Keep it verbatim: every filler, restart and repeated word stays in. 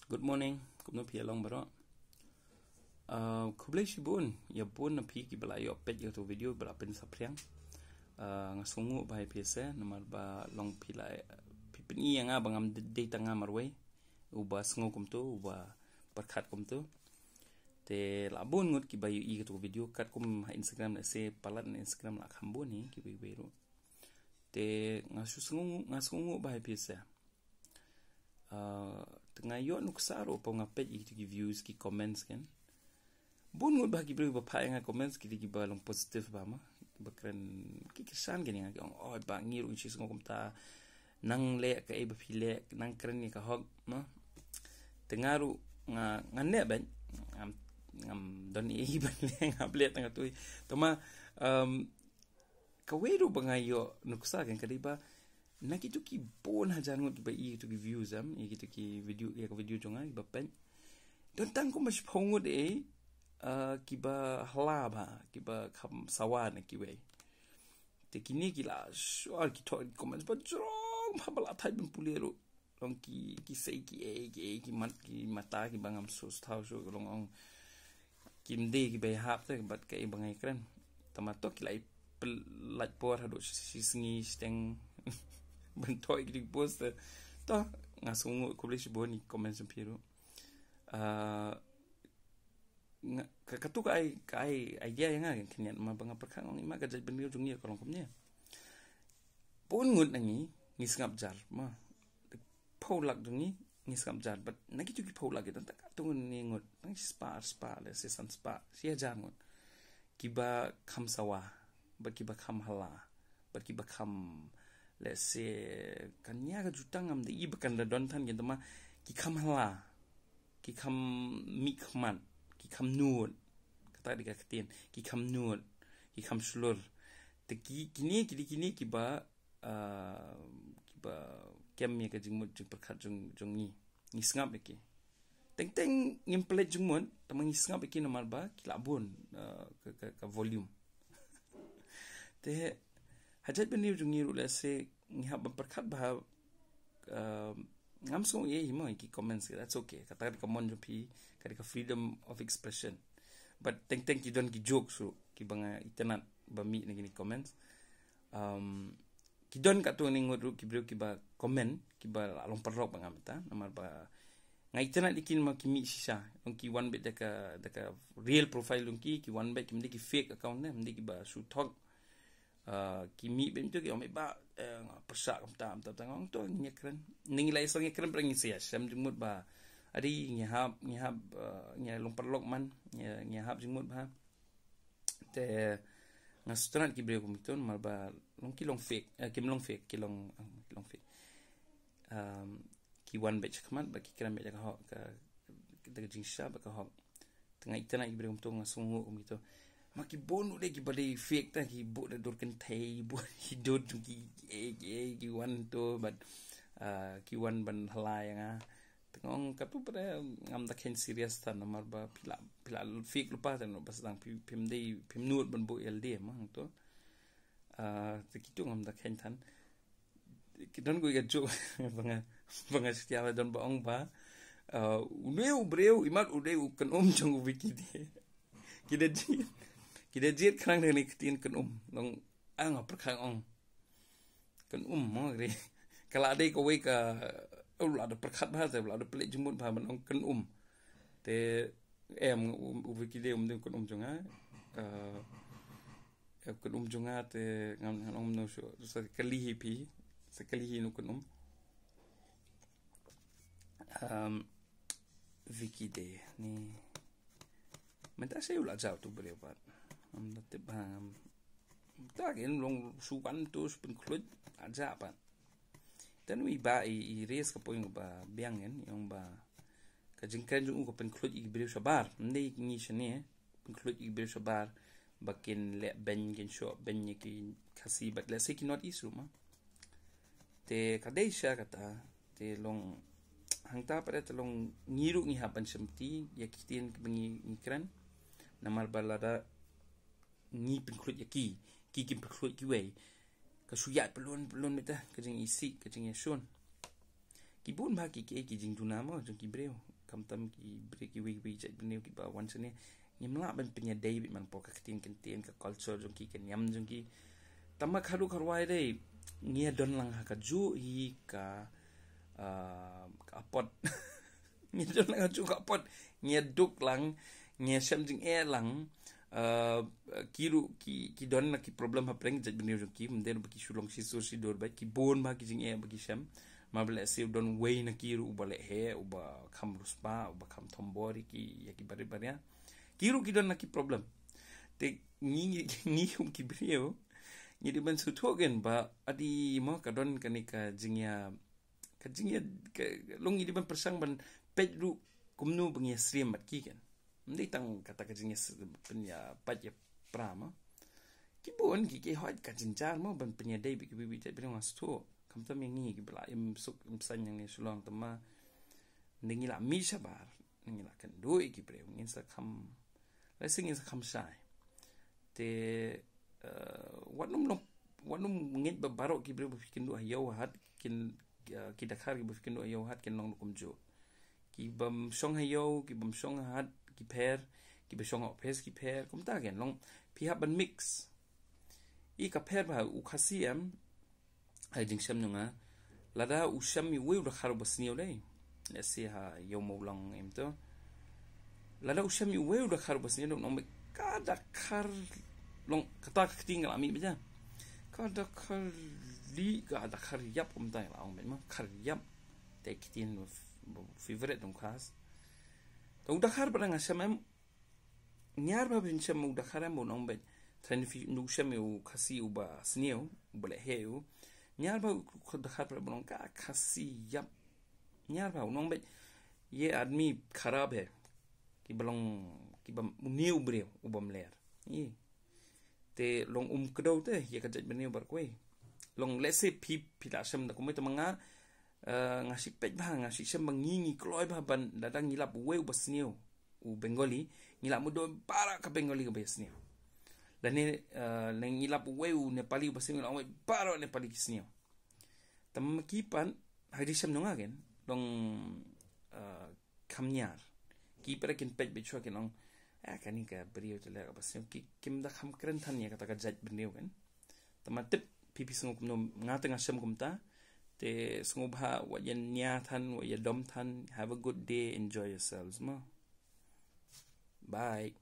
Good morning, kumno phi ïa long baroh. Ah, khublei shibun ïa bun na phi kiba la ïoh peit ïa kato video ba la pynsaphriang. Ah, nga sngewnguh bha ïa phi se namar ba long phi la, phi pyni ïa nga ba ngam dei tang nga marwei uba sngew kumto, uba pyrkhat kumto. Te la bun ngut kiba ïohi kato video katkum ha Instagram, lehse palat na Instagram la kham bun hi kiba ïohi ruh. Te nga shu sngewnguh, nga sngewnguh bha ïa phi se. Ah, te nga ïoh nuksa ruh pa nga peit ïa ki views, ki comments kan. Bun ngut bha ki briew ba phah ïa nga comments ki dei kiba long positive bha ma. Ba kren ki kyrshan kane, nga ki ong, "Oh, ba ngi ruh ngi sngew kumta. Nang leh kaei ba phi leh, nang kren ïa ka hok ma." Te nga ruh nga, nga neh bad ngam, ngam don ei ban leh, nga leh tang katto. Te ma, um, kawei ruh ba nga ïoh nuksa kan ka dei ba na kito ki bun hajar ngut ba ïohi kito ki views, em, ïa kito ki video, ïa ka video jong nga kiba peit, don tang kumba shiphew ngut ei, ah, kiba hla bha, kiba kham sawa na kiwei. Te kine ki la shuwa ki thoh comments ba jrong bha ba la thait ban pule ruh. Long ki, ki sei ki ei, ki ei, ki mat, ki mata kiba ngam sngewthuh shuh, long ong kim dei kiba ïahap te bad kaei ba nga ïakren. Te ma to ki la ïa pynlait por haduh shi, shi sngi shiteng ban thoh ïa ki post te. To nga sngewnguh, khublei shibun ïa ki comments jong phi ruh. Ah, nga, ka, kato ka ai, ka ai idea ïa nga kan khyndiat ma ba nga pyrkhat, nga ong, i ma, ka jaitbynriew jong ngi ka long kumne. Bun ngut na ngi ngi sngap jar ma. Phew lak jong ngi ngi sngap jar, bad na kito ki phew lak ki don tang katto katne ngut, tang shispah, arspah, lehse san spah, shi hajar ngut kiba kham sawa, bad kiba kham hla, bad kiba kham, lehse, kan ïa ka jutang, ngam dei ba kan da don than, ki, te ma ki kham hla, ki kham mih khmat, ki kham nud. Kata dei ka ktien, ki kham nud, ki kham shlur. Te ki, kine, ki dei kine kiba, ah, kiba kem ïa ka jingmut jingpyrkhat jong, jong ngi. Ngi sngap ïa ki. Teng teng ngim pynleit jingmut, te ma ngi sngap ïa ki namar ba ki la bun, ah, ka, ka, ka volume. Te ha jaitbynriew jong ngi ruh, lehse ngi hap ban pyrkhat bha, ah, ngam sngew ei mo ïa ki comments, that's okay. Kata ka dei ka mon jong phi, ka dei ka freedom of expression. But teng teng ki don ki jokes ruh kiba nga itynnad ba mih na kine ki comments. Um, ki don katto katne ngut ruh ki briew kiba comment kiba la long paralok ba nga mynta, namar ba nga itynnad ïa ki namar ki mih shisha. Long ki wan beit da ka, da ka real profile jong ki, ki wan beit, kim dei ki fake account ne, kim dei kiba shu thok. Ah, ki mih beit mynta ki ong beit ba, eh, nga pyrshah kumta, kumta, kumta, nga ong to ngin ïakren. Ngi la ïa sdang ïakren, pyrshah, ngin sa ïashem jingmut ba adi ngi hap, ngi hap, eh, ngi long paralok man, ngi, ngi hap jingmut bha. Te nga sngewtynnad ki briew kum kito namar ba long ki long fake, eh, kim long fake, ki long, eh, ki long fake. Um, ki wan beit shakhmat bad ki kren beit da ka hok, ka, da ka jingshisha bad ka hok. Te nga itynnad ki briew kumto, nga sngewnguh kum kito. Ma ki bun ruh de kiba dei fake, te ki buh da dur kynthei, buh da ki dur jong ki, ki, ki, ki wan to bad, ah, ki wan ban hla ïa nga. Te nga ong katto pat de ngam da kheiñ serious than namar ba phi la, phi la fake lypa, te no ba sdang phi, phim dei, phim nud ban buh ïa lade ma, to. Ah, te kito ngam da kheiñ than. Ki don kawei ka joke ba nga, ba nga shim, la don ba ong ba, ah, une u briew, imat u dei u kynum jong u Vicky de. Ki da jied, ki da jied khnang da kane ka ktien kynum. Long, ah, nga pyrkhat, ong kynum mo, ri. Ka la dei kawei ka, u la da pyrkhat bha te, u la da pynleit jingmut bha ban ong kynum. Te em, u, u Vicky de um dei u kynum jong nga. Ah, eh, kynum jong nga te ngan, ngan ong kumno shuh, sa kylli hi phi, sa kylli hi une u kynum. Um, Vicky de ni. Mynta sa u la jaw tu briew pat. Ngam da tip ha, ngam. Ta kin long shu wan to shu pynkhluit, la jaw pat. Te une i bah i, i raise ka point ba biang, kan, i ong ba ka jingkren jong u ka pynkhluit ïa ki briew shabar. Ym dei ngi shane, pynkhluit ïa ki briew shabar ba kin leh beiñ, kin shoh beiñ ïa ki Khasi bad lehse ki North East ruh ma. Te ka dei sha kata, te long hangta pat te long ngi ruh ngi hap ban shimti ïa ki ktien kiba ngi, ngi kren. Namar ba lada ngi pynkhluit ïa ki, ki kin pynkhluit kiwei, ka shu ïaid pyllun pyllun mynta ka jingisih, ka jingïashun. Ki bun bha ki, ki, ki jingduna mo jong ki briew. Khamtam ki briew kiwei kiwei jait bynriew kiba wan shane, ngim lah ban pynïadei beit man por, ka ktien kyntien, ka culture jong ki, ka niam jong ki. Tangba kharud kharwai dei, ngi ïa don lang ha kajuh hi ka, ah, ka apot. Ngi ïa don lang ha kajuh ka apot. Ngi ïa duk lang, ngi ïa shem jingeh lang. Ah, ki ruh ki, ki don la ki problem hapdeng jait bynriew jong ki, ym dei ba ki shu long shisur shidur beit, ki bun bha ki jingeh ba ki shem. Namar ba lehse u don uwei na ki ruh uba lehheh, uba kham riewspah, uba kham thombor ïa ki, ïa ki barit baria. Ki ruh ki don la ki problem. Te ngi, ngi, ngi kum ki briew, ngi dei ban sngewthuh kein ba adi mo ka don kane ka jingïa, ka jingïa, ka, long ngi dei ban pyrshang ban peit ruh kumno ba ngi ïasyriem bad ki kein. Ym dei tang kata ka jingïa s-, pynïa pait ïa pra mo. Ki bun ki, ki hoi ka jynjar mo ban pynïadei bad kiwei kiwei jait bynriew, nga sngewthuh. Khamtam ïa ngi kiba la im suk im saiñ hangne Shillong, tangba ym dei ngi la mih shabar, ngi la kynduh ïa ki briew, ngin sa kham, lehse ngin sa kham shai. Te, eh, wat nym long, wat nym ngeit ba baroh ki briew ba phi kynduh ha ïew ha hat kin, eh, ki dkhar kiba phi kynduh ha ïew ha hat kin long ruh kumjuh. Ki bym shong ha ïew, ki bym shong ha hat ki pher, kiba shong ha office ki pher, kumta kein long, phi hap ban mix. I ka pher bha, u Khasi em, ha jingshem jong nga, lada u shem ïa uwei u dkhar uba sniew dei, lehse ha ïew Mawlong em to, lada u shem ïa uwei u dkhar uba sniew dei, u ong beit ka dkhar, long kata ka ktien ka la mih beit ïa, ka dkhar lieh, ka dkhar ïap, kumta la ong beit mo, khar ïap. Te ktien f-, favorite jong u Khas. Te u dkhar ba nga shem em, ñiar bha phin shem u dkhar em, u ong beit, tang phi, u shem ïa u Khasi uba sniew, uba lehheh u, ñiar bha u dkhar ba long ka Khasi ïap. Ñiar bha u ong beit, ye aadmi kharab hai, kiba long, kiba, une u briew uba mler. Ï. Te long um kdew te ïa ka jait bynriew baroh kawei. Long lehse phi, phi la shem da kumne, tangba nga, eh, nga shu peit bha, nga shu shem ba ngi, ngi kloi bha ban, lada ngi lap uwei uba sniew u Bengali, ngi lah mutdur baroh ka Bengali kaba ïasniew. Lane, eh, lane ngi lap uwei u Nepali uba sniew, ngi lah ong beit baroh Nepali ki sniew. Tangba ki pat, ha jingshem jong nga kein, long, eh, kham ñiar. Ki pat kin peit beit shuwa kin ong, ah, kane ka briew te leh kaba sniew, ki, kim da kham kren than ïa kata ka jait bynriew kein. Tangba tip, phi phi sngew kumno, nga te nga shem kumta. Te sngewbha wat ïa nia than, wat ïa dom than. Have a good day, enjoy yourselves mo. Bye.